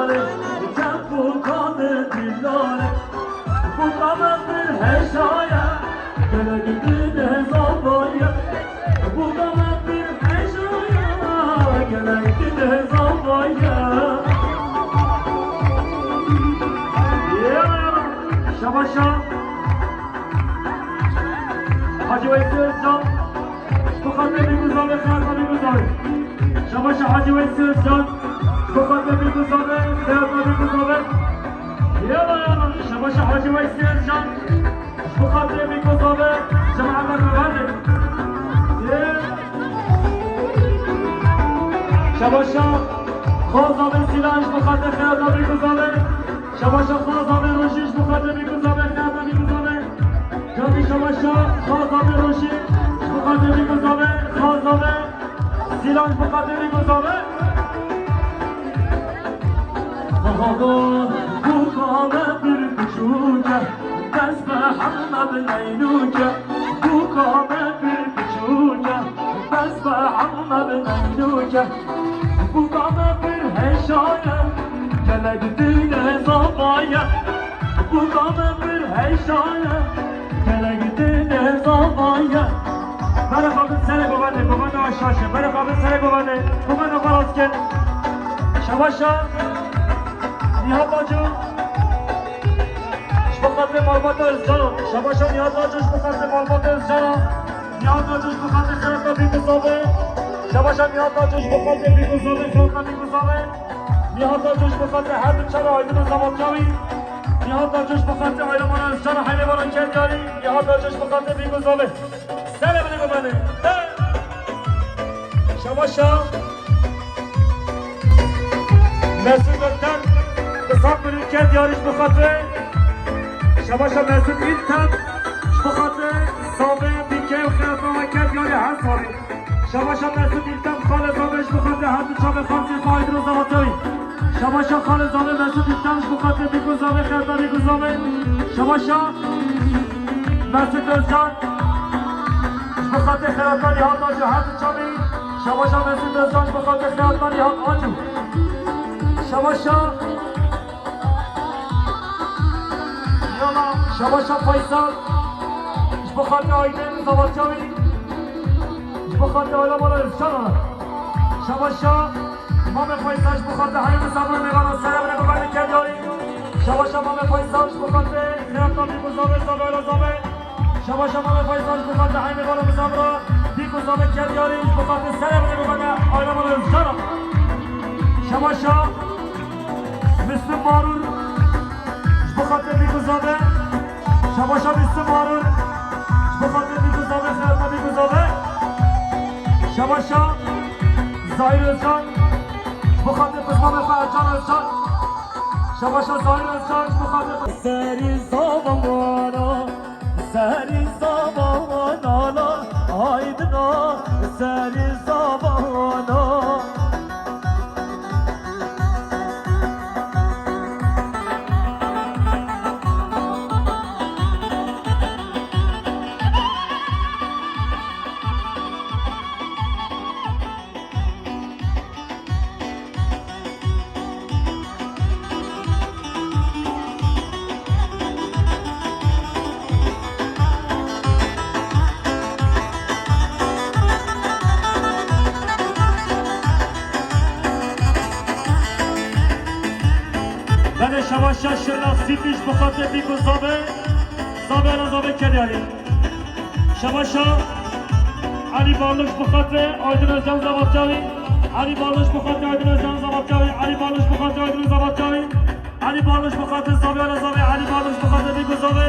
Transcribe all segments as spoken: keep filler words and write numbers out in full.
Çend bûka min dîlare, bûka min pir heşaye, gelek din hezavaye. Bûka min pir heşaye, gelek din hezavaye. Ya, ya, şabaşa. Hacı Veysel Özcan. Ji bo xatirê Bîkûzavê, xeyata Bîkûzavê. Şabaşa Hacî Weysî Özcan. Ji bo xatirê Bîkûzavê, xeyata Bîkûzavê. Yala, yala. Şabaşa Hacî Weysî Özcan. Ji bo xatirê Bîkûzavê, cemaeta Meverdê. Yê. Şabaşa Xozavê Sîlan, ji bo xatirê xeyata Bîkûzavê. Şabaşa Xozavê Rojî, ji bo xatirê Bîkûzavê, xeyata Bîkûzavê. Canî şabaşa Xozavê Rojî, ji bo xatirê Bîkûzavê, Xozavê Sîlan, ji bo xatirê Bîkûzavê. Xozavê bûka me pir biçûk e, dest bi hemle bi neynûk e. Bûka me pir biçûk e, dest bi hemle bi neynûk e. Bûka me pir heşa ye, gelek din hezava ye. Bûka me pir heşa ye, gelek din hezava ye. Berê xwe bin serê govendê, govenda şaş e. Berê xwe bin serê govendê, govenda xwe rast kin. Şabaşa Nihat Acun. Ji bo xatirê malbata Özcan. Şabaşa Nihat Acun, ji bo xatirê malbata Özcan. Nihat Acun, ji bo xatirê xeyata Bîkûzavê. Şabaşa Nihat Acun, ji bo xatirê Bîkûzavê, xeyata Bîkûzavê. Nihat Acun, ji bo xatirê her du çavê Aydin û Zavalçavî. Nihat Acun, ji bo xatirê aîlemana Özcan, heynê vana Kedyarî. Nihat Acun, ji bo xatirê Bîkûzavê. Serê binê govendê. Şabaşa Mesut Ökten, bi saf birîn Kedyarî ji bo xatirê. Şabaşa Mesut Ülten, ji bo xatirê Zavê Bîkê û xeyata we Kedyarî her Zavê. Şabaşa Mesut Ülten, xalê Zavê, ji bo xatirê her du çavê xalê Aydin û Zavalçavî. Şabaşa xalê Zavê Mesut Ülten, ji bo xatirê Bîkûzavê, xeyata Bîkûzavê. Şabaşa Mesut Özcan, ji bo xatirê xeyata Nihat Acun, her du çavê. Şabaşa Mesut Özcan, ji bo xatirê xeyata Nihat Acun. Şabaşa, yala, şabaşa Faysal, ji bo xatirê Aydin Zavalçavî. Ji bo xatirê aîlemana Özcan. Şabaşa Mamê Faysal, ji bo xatirê heyî misafiran mêvanan, serê binê govendê Kedyarî. Şabaşa Mamê Faysal, ji bo xatirê xeyata Bîkûzavê, Zavê Aîlezavê. Şabaşa Mamê Faysal, ji bo xatirê heyî mêvanan, misafiran Bîkûzavê Kedyarî, ji bo xatirê serê binê govendê aîlemana Özcan. Şabaşa Müslüm Marur, ji bo xatirê Bîkûzavê. Şabaşa Müslüm Marur, ji bo xatirê Bîkûzavê, xeyata Bîkûzavê. Şabaşa Zahir Özcan, ji bo xatirê pismamê xwe Ercan Özcan. Şabaşa Zahir Özcan, ji bo xatirê serî zava wana. Serî zava nala, Aydina, serî zava na. Belê şevaşa Şirna Sîpî ji bo xatirê Bîk û Zavê, Zavê Elazavê Kedyarî. Şevaşa Elî Barlûk ji bo xatirê Aydin Özcan Zavatçavî. Elî Barlûk ji bo xatirê Aydin Özcan Zavatçavî. Elî Barlûk ji bo xatirê Aydin Zavatçavî. Elî Barlûk ji bo xatirê Zavê Elazavê. Elî Barlûk ji bo xatirê Bîk û Zavê.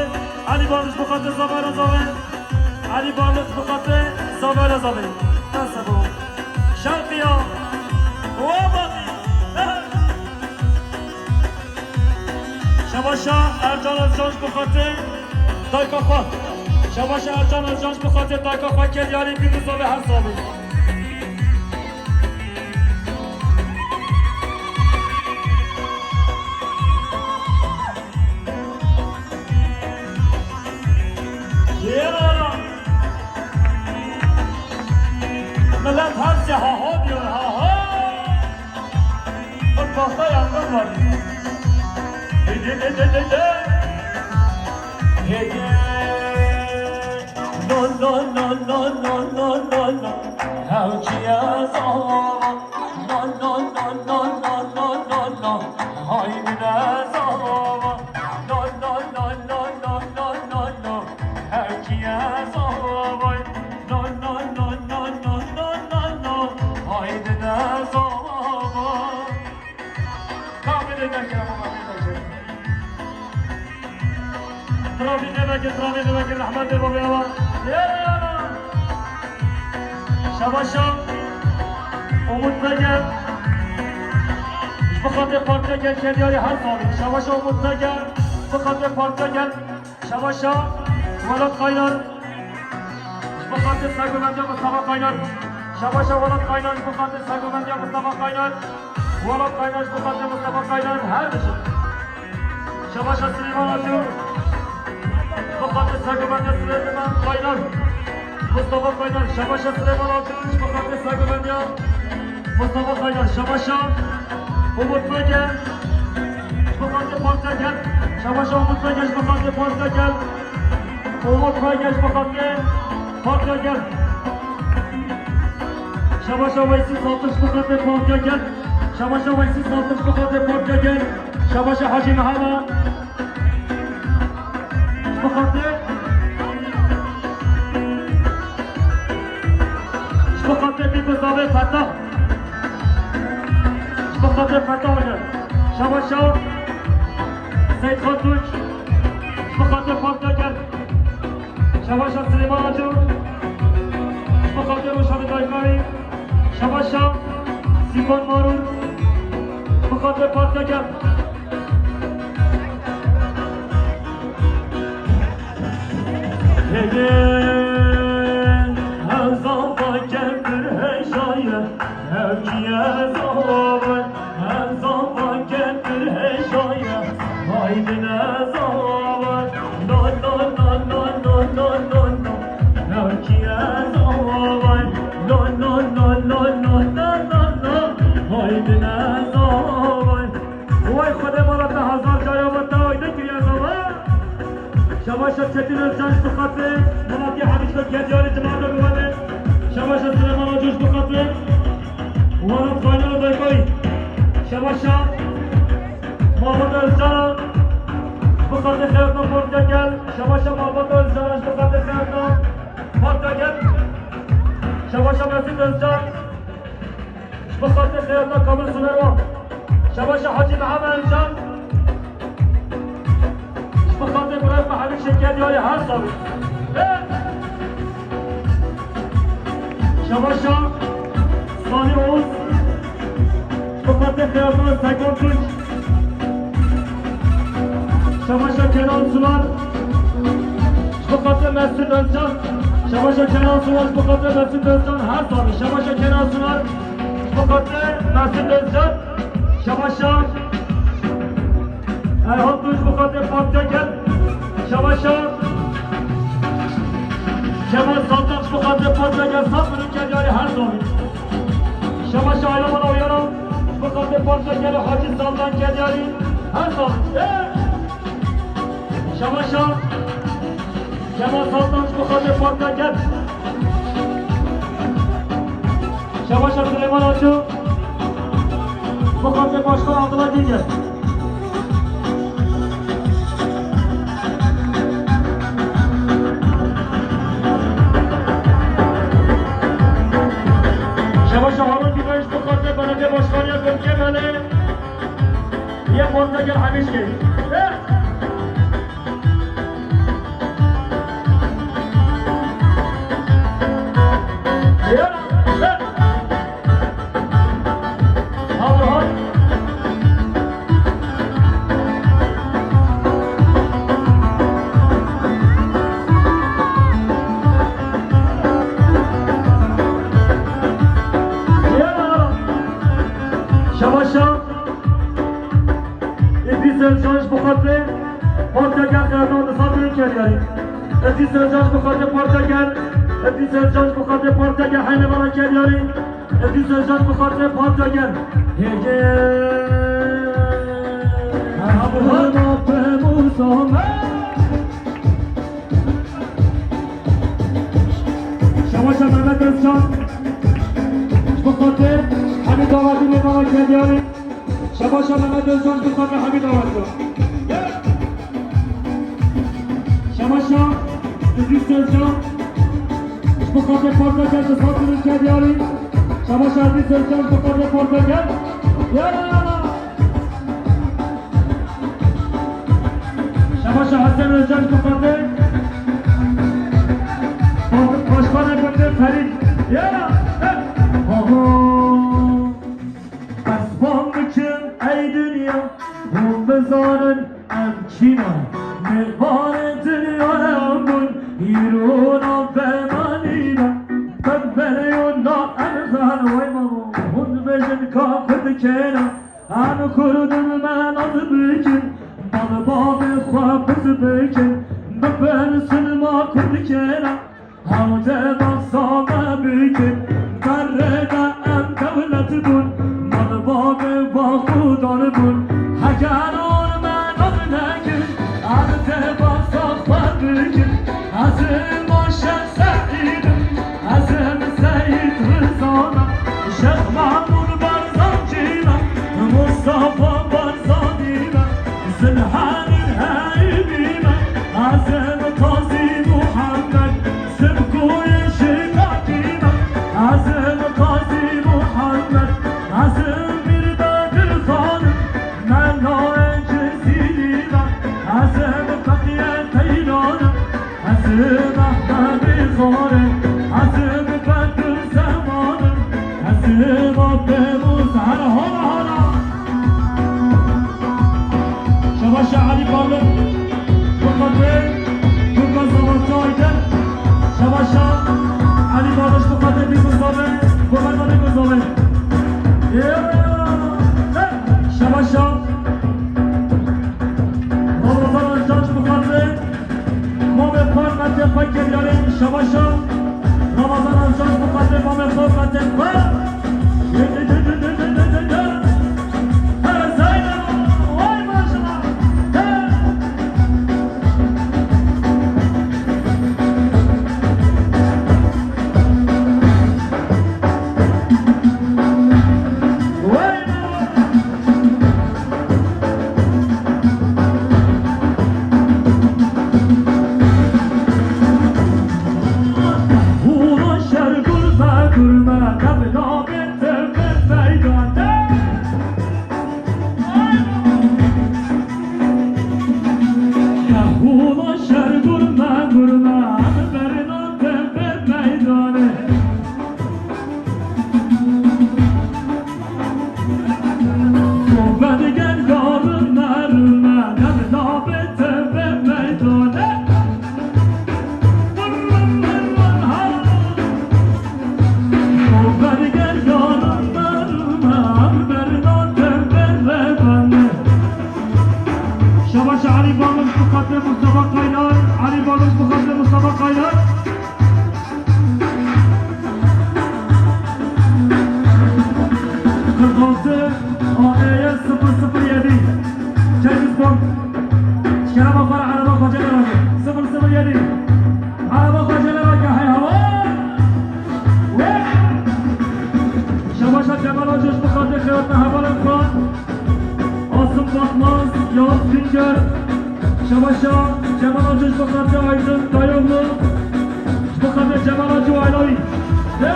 Elî Barlûk ji bo xatirê Zavê Elazavê. Elî Barlûk ji bo xatirê Zavê Elazavê. Dest sebo. Şewqiya. Wa baxî. Şevaşa Ercan Özcan ji bo xatirê dayka xwe. Şevaşa Ercan Özcan ji bo xatirê dayka xwe Kedyarî Bîk û Zavê her Zavê. Yêra! Milet her sê ha ha diyor, ha ha! Ev pasta yangaz No, no, no, no, no, no, no, no. Hewciye zava. No, no, no, no, no, no, no, no. Haydi ne zava. No, no, no, no, no, no, no, no. Hewciye zava. No, no, no, no, no, no, no, no. Haydi ne zava. Kamilê veke, baba, veke. Trabî neveke, trabî neveke, rehmetê babê ava. Yala, yala. Şebaşa Umut Peker. Ji bo xatirê Park Peker, Kediyarî her salî. Şebaşa Umut Peker. Ji bo xatirê Park Peker. Şebaşa Welat Kaynar. Ji bo xatirê sergovendiya Mustafa Kaynar. Şebaşa Welat Kaynar, ji bo xatirê sergovendiya Mustafa Kaynar. Welat Kaynar, ji bo xatirê Mustafa Kaynar her bijî. Şebaşa Silêman Atû, ji bo xatirê sergovendiya Silêman Kaynar. Mustafa Kaynar, Şebaşa Silêman Atû, ji bo xatirê sergovendiya Mustafa Kaynar, Şebaşa Umut Peker, ji bo xatirê Park Peker. Şebaşa Umut Peker, ji bo xatirê Park Peker. Umut Peker, ji bo xatirê Park Peker. Şebaşa Weysî Saltix, ji bo xatirê Park Peker. Şebaşa Weysî Saltix, ji bo xatirê Park Peker. Şebaşa Hacî Mihemed. Ji bo xatirê, ji bo xatirê Bîbizavê Fetah. Ji bo xatirê Fetah Oyer. Şebaşa Seyîd Xal Tunç. Ji bo xatirê Park Peker. Şebaşa Silêman Acur. Ji bo xatirê Rûşanê Daykarî. Şebaşa Sîkon Marûr. Ji bo xatirê Park Peker. Hêgê hezan fakem pir hejaye, hewciye zava, hezan fakem pir hejaye, haydi ne zava. No, no, no, no, no, no, no, no. Hewciye zava, no, no, no, no, no, no, no, no. Haydi ne zava. Way Xwedê mala te hezar cara me te ay nekiriye zava. Şebaşa Çetin Özcan ji bo xatirê Malatya Hemîşka Kediyarî cemaeta Guvenê. Şebaşa Silêman Acur ji bo xatirê Welat Kaynar Daykoyî. Şebaşa Mahmut Özcan ji bo xatirê Xeyatna Portekel. Şebaşa Mahmut Özcan ji bo xatirê Xeyatna Portekel. Şebaşa Mesut Özcan. Ji bo xatirê Xeyatna Kamil Sunerwan. Şebaşa Hacî Mihemed Can. Ji bo xatirê birayê me Hemîd Şêkerdiyarî her salî. Şebaşa Salih Oğuz. Ji bo xatirê Xeyatna Serkan Tunç. Şebaşa Kenan Sunar. Ji bo xatirê Mesut Özcan. Şebaşa Kenan Sunar, ji bo xatirê Mesut Özcan her salî. Şebaşa Kenan Sunar, ji bo xatirê Mesut Özcan. Şebaşa Erhan Tunç, ji bo xatirê Park Peker. Şebaşa Kemal Saltak, ji bo xatirê Park Peker. Saf bin Kediyarî her salî. Şebaşa Ayla Bana Uyaran, ji bo xatirê Park Peker û Hacî Saltan Kediyarî her salî. Şebaşa Kemal Saltan ji bo xatirê Park Peker. Şebaşa Silêman Aço ji bo xatirê Başkan Abdullah Gilger. Şebaşa Harun Gülay ji bo xatirê Belediye Başkanı ya Gumkemelê. Yê Portekel Hemîşkê. Eh! Yê, eh! Hadi, hadi. Yê, Şebaşa. Îdrîs Özcan ji bo xatirê Parka Gel Xeyatan di Sabirî Keryarî. Îdrîs Özcan ji bo xatirê Parka Gel. Îdrîs Özcan ji bo xatirê Parka Gel Heynê Bala Keryarî. Îdrîs Özcan ji bo xatirê Parka Gel. Hêgê. Şebaşa Mehmet Özcan. Ji bo xatirê Hemîd Awadî lê mama Kediyarî. Şebaşa Mehmet Özcan ji bo xatirê Hemîd Awadî. Şebaşa Îdrîs Özcan. Ji bo xatirê Portekel bi sazî Kediyarî. Şebaşa Îdrîs Özcan ji bo xatirê Portekel. Ya! Şebaşa Hesen Özcan ji bo xatirê Başkanê Gundê Ferîd. Ya! Aho! Ez fam bikim ey dinya, hûn bizanin em kî ne. Mêvanê dinya em bûn, îro navê me nîne. Em berê û na em xan, wey mamo, hûn dibêjin ka Kurd kê ne. Em Kurd in, me naz bikin, mal bavê xwe piz bikin, bipirsin ma Kurd kê ne. Hewce behsa me bikin, berê de em dewlet bûn, mal bavê we xwedar bûn. Heger an me naz nekin, em dê behsa xwe bikin. Ez ê Maşe Seîd im, ez ê Seyîd Riza me, Şêx Memûn Berzancî me, Mustafa Barzanî me, Zilhanî Heybî me, ez ê Qazî Muhammed, Simkoyê Şêkakî me, ez ê Qazî Muhammed, ez ê Mîr Bedir Xan im, Mela Cizîrî me, ez ê Feqiyê Teyran im. Ez Mehmedê Xorê, ez Bedir Zemanim, ez Rabbê Muzher. Hala, hala. Şebaşa Elî Parlak, bi xatirê Gurka Zamançı Aydın. Şebaşa Elî Parlak, bi xatirê Bîkû Zavê, Governa Bîkû Zavê. Şebaşa Ramazan Özcan, bi xatirê Mamê xwe, metê xwe, Kediyarê, şebaşa Ramazan Özcan, bi xatirê mamê xwe, metê xwe. Hey Zeynep, vay maşallah. Hey. Wey baba. Hûna şer gurme gurme, devla bê tevbe meydane. Hûna şer gurme gurme, berna tevbe meydane. Gover gel yarime rime, gel labê tevbe meydane. Vur, vur, vur, vur, ha. Gover gel yarime rime, berna tevbe meydane. Şebaşa Elî Balış, bi xatirê Mustafa Kaynar, Elî Balış, bi xatirê Mustafa Kaynar. Kırkası A E Y sıfır sıfır yedi. Cengiz Bond. Kerema xwe re ereba xwe cene rake. Sıfır sıfır yedi. Ereba xwe cene rake, hey hava. Şebaşa Cemal Hacı, bi xatirê xelatna hevalên xwe. Asım Batmaz, Yavuz Güngör. Şebaşa Cemal Hacı, ji bo xatirê Aydın Dayoglu. Ji bo xatirê Cemal Hacı û aîlawî. De!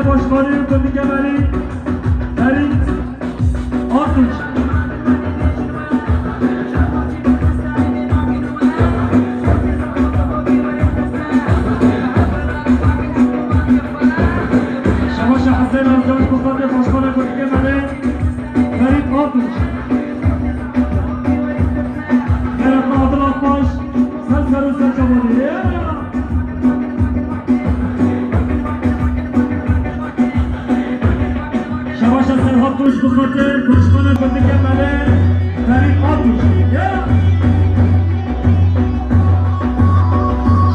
Başkanı Gundike Melî, Ferîd Artunç. Şebaşa Hüseyin Erdoğan, Başkanı Gundike Melî, Ferîd Artunç. Xêret Adil Akbaş, ser ser û ser çavanî. Şebaşa Serhat Tunç bi xatir Başkana Gundike Mele, Ferîd Artunç.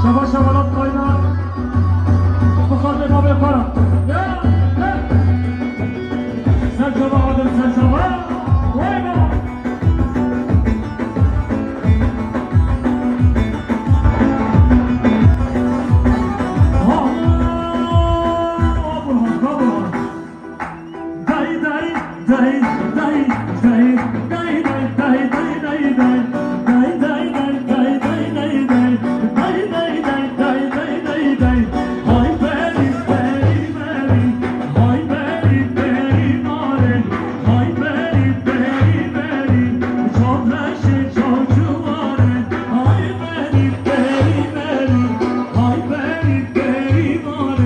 Şebaşa Welat Kaynar bi xatir Babê Kara. Serçava Adil Serçava. Vay baba. Ha. Burhan, ha Burhan. Day, day, day, day. Hay berî, berî, berî nare, hay berî, berî, berî, çav reşê çav ciwane, hay berî, berî, berî, hay berî, berî nare,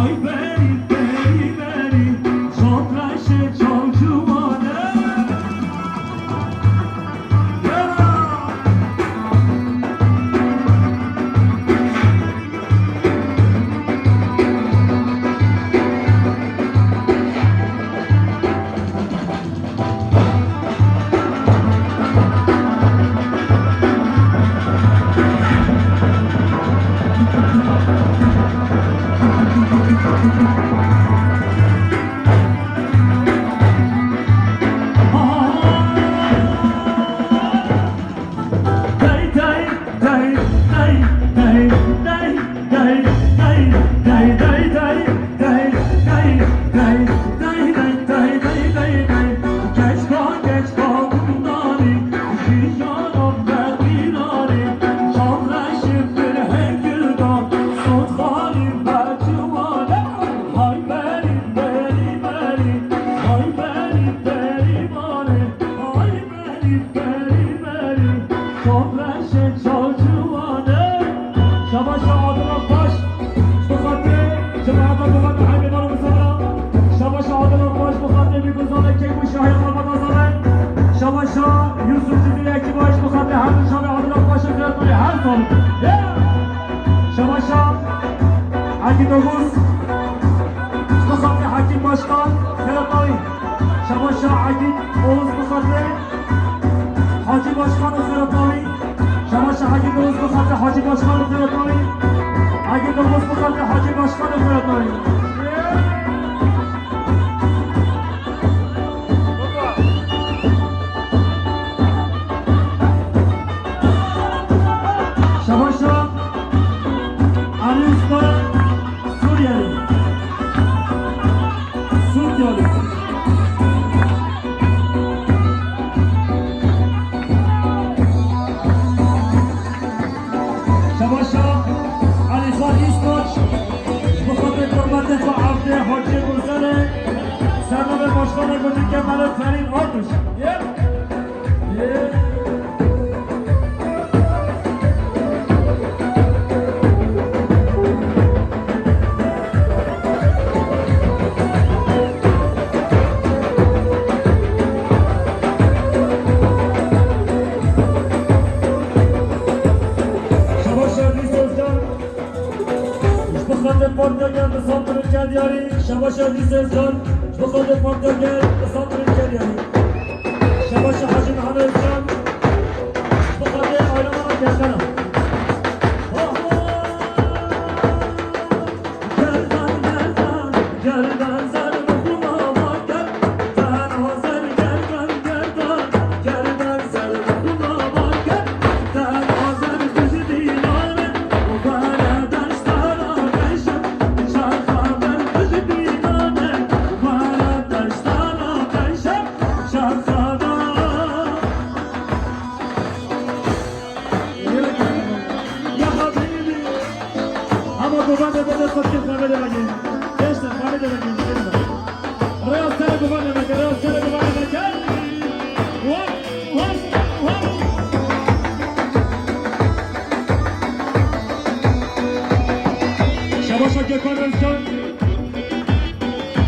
hay berî, berî, berî, çav reşê çav ciwane. Berî, berî, berî, berî, berî, berî, berî, berî, çav reşê çav ciwane. Şebaşa Adil Akbaş, bi xatirê cemaeta, bi xatirê Heybê Mala Misafira. Şebaşa Adil Akbaş, bi xatirê Bîgulzade, Keyk û Şahê Xalbata Zade. Şebaşa Yusuf Cizîrî Ekîbaş, bi xatirê her du çavê Adil Akbaş û Xêret Navî her sal. Şebaşa Hekî Doguz, bi xatirê Hekîm Başkan, Xêret Navî. Şebaşa Hekîm Oğuz, bi xatirê Hacî Başkan û Xêret Navî. Şebaşa Hekîm Oğuz, bi xatirê Hacî Başkan û Xêret Navî. Hekîm Oğuz, bi xatirê Hacî Başkan û Xêret Navî. Şebaşa Elî Usta Suriyeli. Suriyeli. Şebaşa Elîxan Îstoç, ji bo xatirê kurmetê xwe Evdê Hacî Gurzelê, sernavê başkanê Gundike Mele Ferîd Artuş. Yê? Yê? Şebaşa Dîs Özcan, ji bo xatirê Partiya Gel bi Samsunê ket diyarî. Şebaşa Dîs Özcan, ji bo xatirê Partiya Gel bi Samsunê ket diyarî. Şebaşa Hacî Mihemed Özcan, ji bo xatirê Ayramana Gergana. Ya habibi. Ama bu bende bende satayım, kahvede bakayım. Gençler, kahvede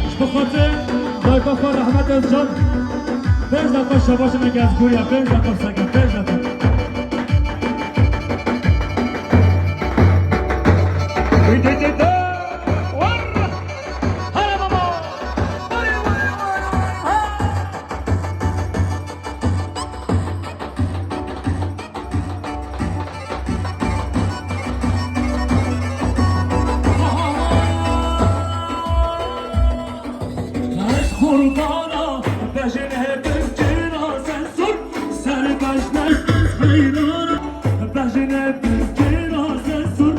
Ji bo xatir dayika xwe Rehmet Özcan, pênc deqa şebaşê me gel ji goriya, pênc deqa seke, pênc deqa. Here baba! Vay, vay, vay, vay, ha! Qeş qurbana bejin hepim cinaze sur, ser bejne heyrana, bejin hepim cinaze sur,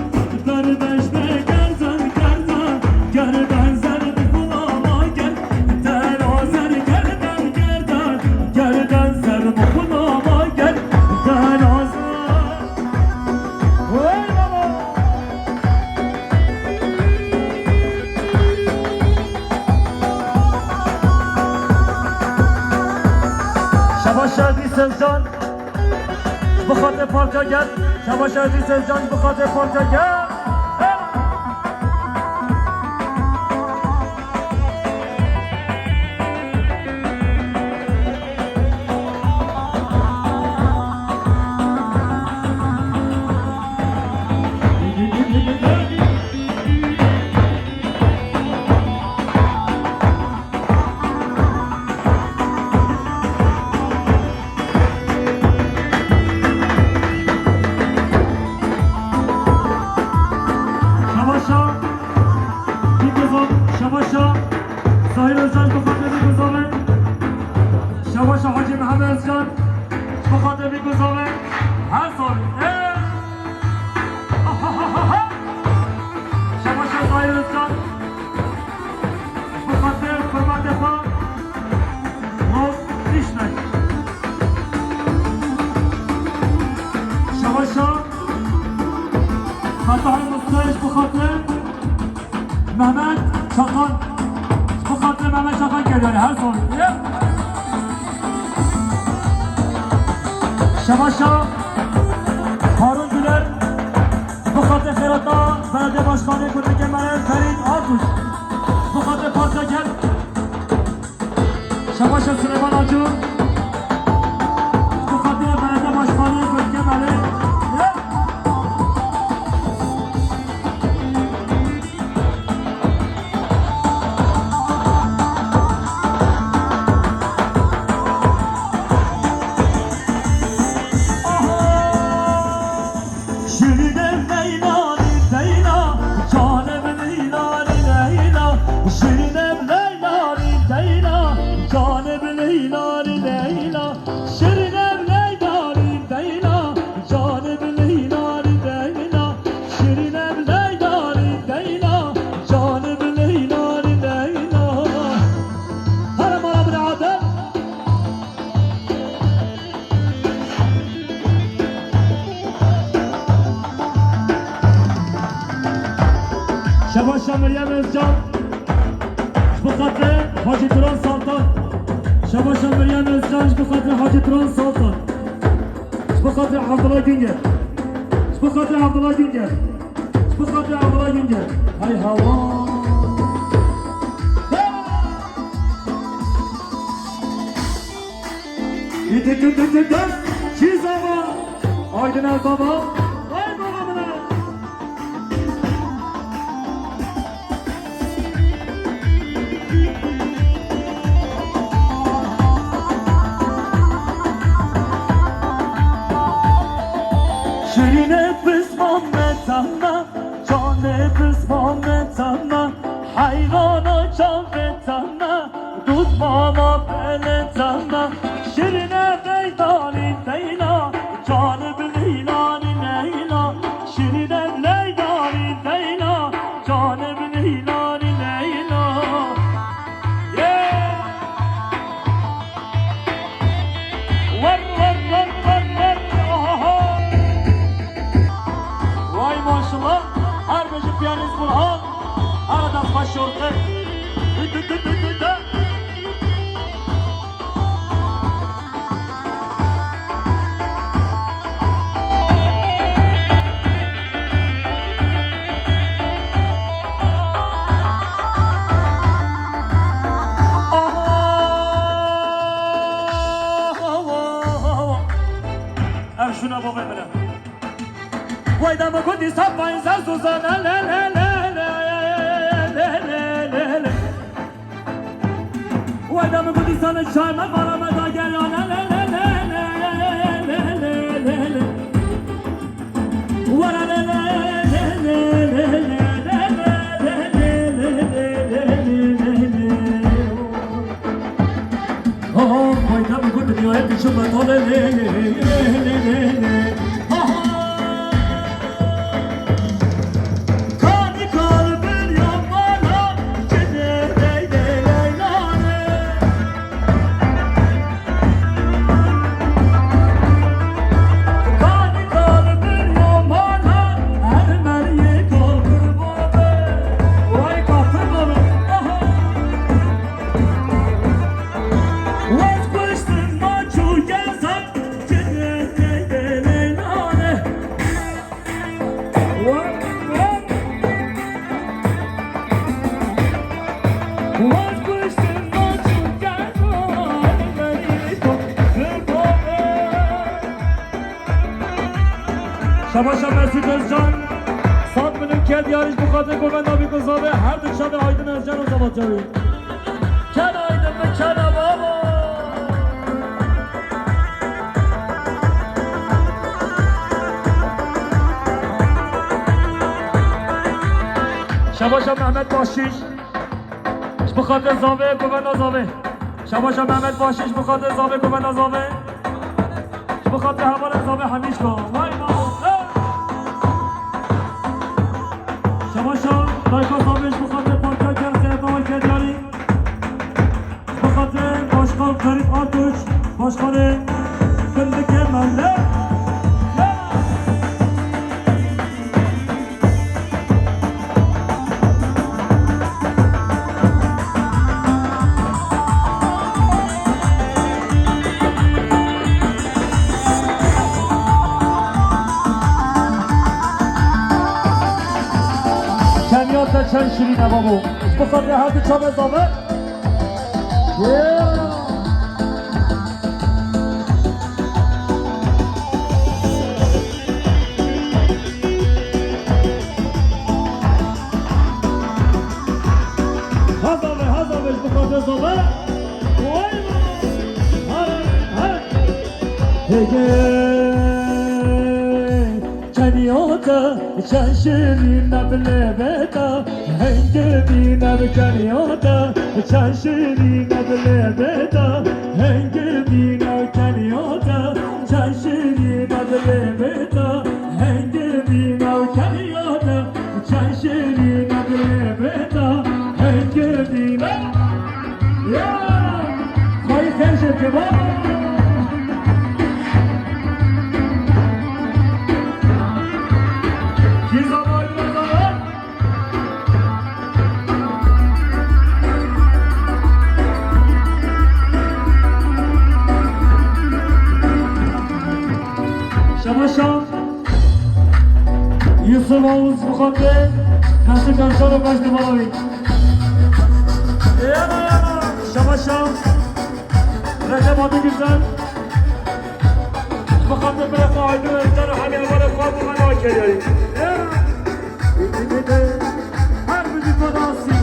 ber bejne gerdan gerdan, gerdan zer bi kulama gel, tera zer gerdan gerdan, gerdan zer bi kulama gel, tera zer. Hey baba! Şebaşa Dîsezcan, ji bo xatirê parça gel. Şebaşa Dîsezcan, ji bo xatirê parça gel. Şebaşa, Bîkuzan, Şebaşa, Zahîr Özcan, bi xatirê Bîkuzanê. Şebaşa Hacî Mihemed Özcan, bi xatirê Bîkuzanê. Her sal. Ê! Şebaşa Zahîr Özcan, bi xatirê hurmetê xwe. Roz Dîşmek. Şebaşa Fetahê Mustayê ji bo xatirê Mehmet Çakan. Ji bo xatirê Mehmet Çakan kerdiyane her sal. Şebaşa Harun Güler. Ji bo xatirê xêrata Belediye Başkanê Gundê Kemerê Ferîd Artuş. Ji bo xatirê parça gel. Şebaşa Süleyman Acun. Ji bo xatirê belediye başkanê Gundê Kemerê. Şirînê Leyla, Leyla, canê min Leyla, Leyla. Şirînê Leyla, Leyla, canê min Leyla, Leyla. Şirînê Leyla, Leyla, canê min Leyla, Leyla. Şirînê Leyla, Leyla, canê min Leyla, Leyla. Here mala min Adem. Şebaşa Meryem Özcan, ji bo xatirê Hacî Turan Saltan. Şebaşa Meryem Özcan, ji bo xatirê Hacî Turan Saltan. Ji bo xatirê Abdullah Güngör. Ji bo xatirê Abdullah Güngör. Ji bo xatirê Abdullah Güngör. Hay hawa. Çî zava. Aydın Er Baba. Ay baba min e. Şirînê pismam me teme, canê pismam me teme, heyrana çavê teme. Dût mama belê teme, şirîne Leylanî Leyla, canê min Leylanî Leyla, şirîne Leylanî Leyla, canê min Leylanî Leyla. Yeah! Wer, wer, wer, wer, wer, ohoho! Vay maşallah, her bêje piyanîst Burhan. Arada xweş şorte. Dü, dü, dü, dü, dü, dü. Kurdistan payîza suzana le le le le le le le le. Wayda min Kurdistanê çay me bara me da gerana le le le le le le le le. Wara le le le le le le le le le le le le le. Oh, wayda min Kurdistanê çay me da le le le le le le le. Şabaşa Mesut Özcan, sat milim ked yarış bu kadar govenda bir kızade, her dışarıda Aydın Özcan o zaman tabii. Kel Aydın mı, kel baba? Şabaşa Mehmet Bahşiş. Ji bo xatir zavê, govenda zavê. Şabaşa Mehmet Bahşiş, ji bo xatir zavê, govenda zavê. Ji bo xatir hevalên zavê hemîşka. Vay mamo. Hey! Şabaşa dayka zavê, ji bo xatir parka ker Zehra Kedyarî. Bi xatirê Başkan Ferît Artunç, Başkanê Findike Melle. Kenya te çend şirîn e babo. Ji bo xatirê her du çavê zave. Hazave, hazave, ji bo xatirê zave. Vay vay. Hare, hare. Hege. Kenya te çend şirîn e bi lêvê te, hingivîn e bi Kenya te, çend şirîn e bi lêvê te, hingivîn e Kenya te, çend şirîn e bi lêvê te, hingivîn e Kenya te, çend şirîn e bi lêvê te, hingivîn e. Ya! Xwayî xêr ji kebab. Kî zava, kî zava? Şabaşa. Yusuf Oğuz bu konuda nasıl konuşalım başta bana bir. Yana yana. Şabaşa. Recep abi güzel. Bu konuda böyle faydlı. Canı hani bana faydlı bana geliyor. Yana. Her bir fantastik.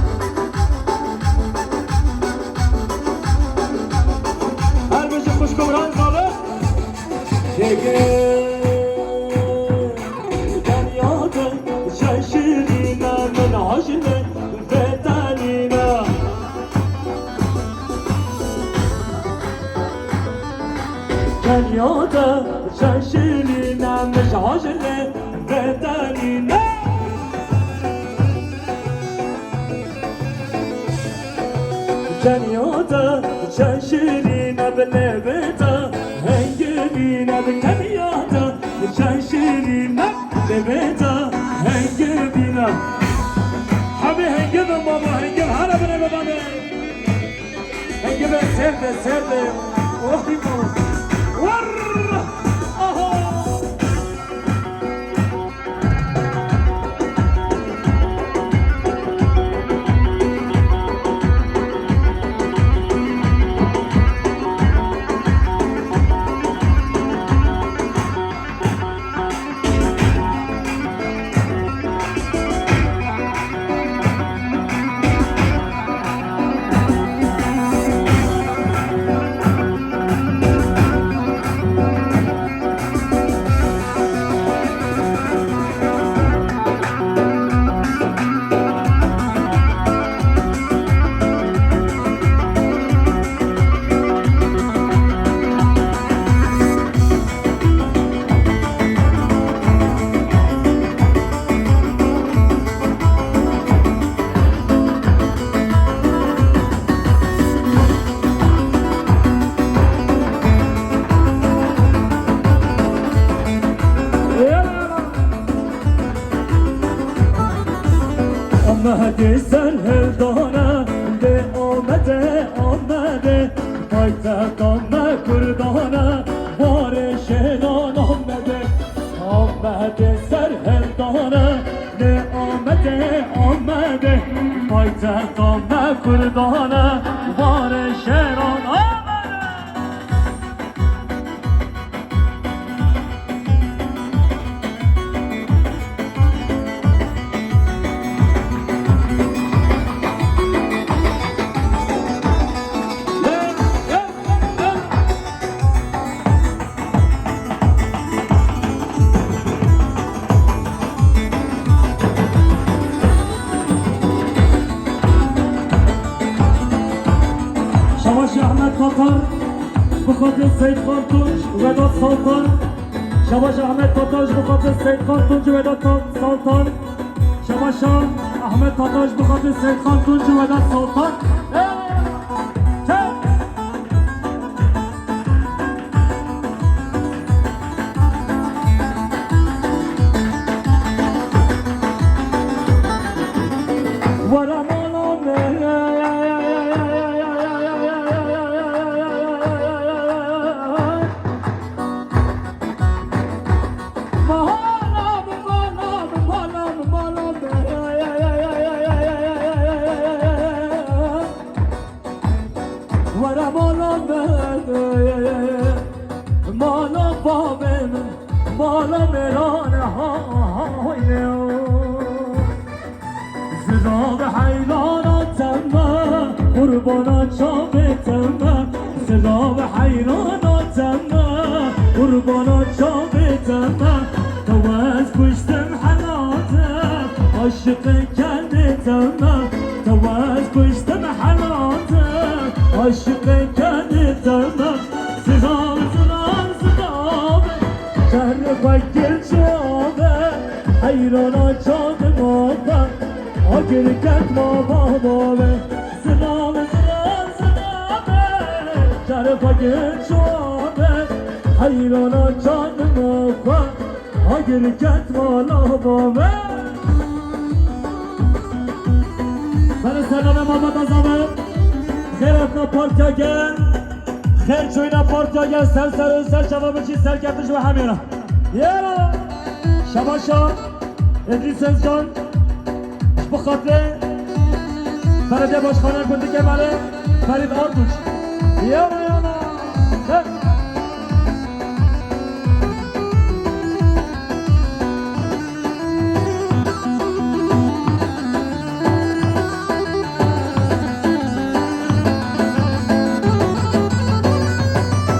Her bir kuşkumran kalı. Hege Kenya te çend şirîn e, min hejne vetanîne. Kenya te çend şirîn e, min hejne vetanîne. Kenya te çend şirîn e bi lêvê te, hingivîn e bi Kenya te, çend şirîn e bi lêvê te, hingivîn e. Hemî hingiv in baba, hingiv here binê bibanê. Hingiv e, serde, serde. Oh, bir balık. Vur! Aha! Paytexta me Kurdan e, warê şêran Amedê, Amedê serhildan e, lê Amedê, Amedê, paytexta me Kurdan e, warê şêran Amedê. Şabaş Ahmet Tatar, bi xatir Seyid Xan Tunç û Vedat Saltan. Şabaş Ahmet Tatar, bi xatir Seyid Xan Tunç û Vedat Saltan. Şabaş Ahmet Tatar, bi xatir Seyid Xan Tunç û Vedat Saltan. Hey! Çek! Were mala me. Mala me, mala me, mala me, mala me. Were mala me, mala bavê min, mala mêran e, ha, ha, hayne. Zirav heyrana te me, qurbana çavê te me. Zirav heyrana te me, qurbana çavê te me. Te wez kuştim helate, aşiqê kendê te me. Te wez kuştim helate, aşiqê kendê te me. Zirav, zirav, zirav, şehrê xwe kir çav e, heyrana çandima xwe, agir ket ma bava me. Zirav, zirav, zirav, şehrê xwe kir çav e, heyrana çandima xwe, agir ket ma lava me. Bere sername Mehmet Azam e. Xêr hatina partiya gel. Xêr çûyîna partiya gel. Ser ser û ser çava biçî, serkeftin ji we hemê re. Yera. Şabaşa Edris Özcan. Ji bo xatirê Belediye Başkanı Gundike Mele Ferit Artunç. Yera yana.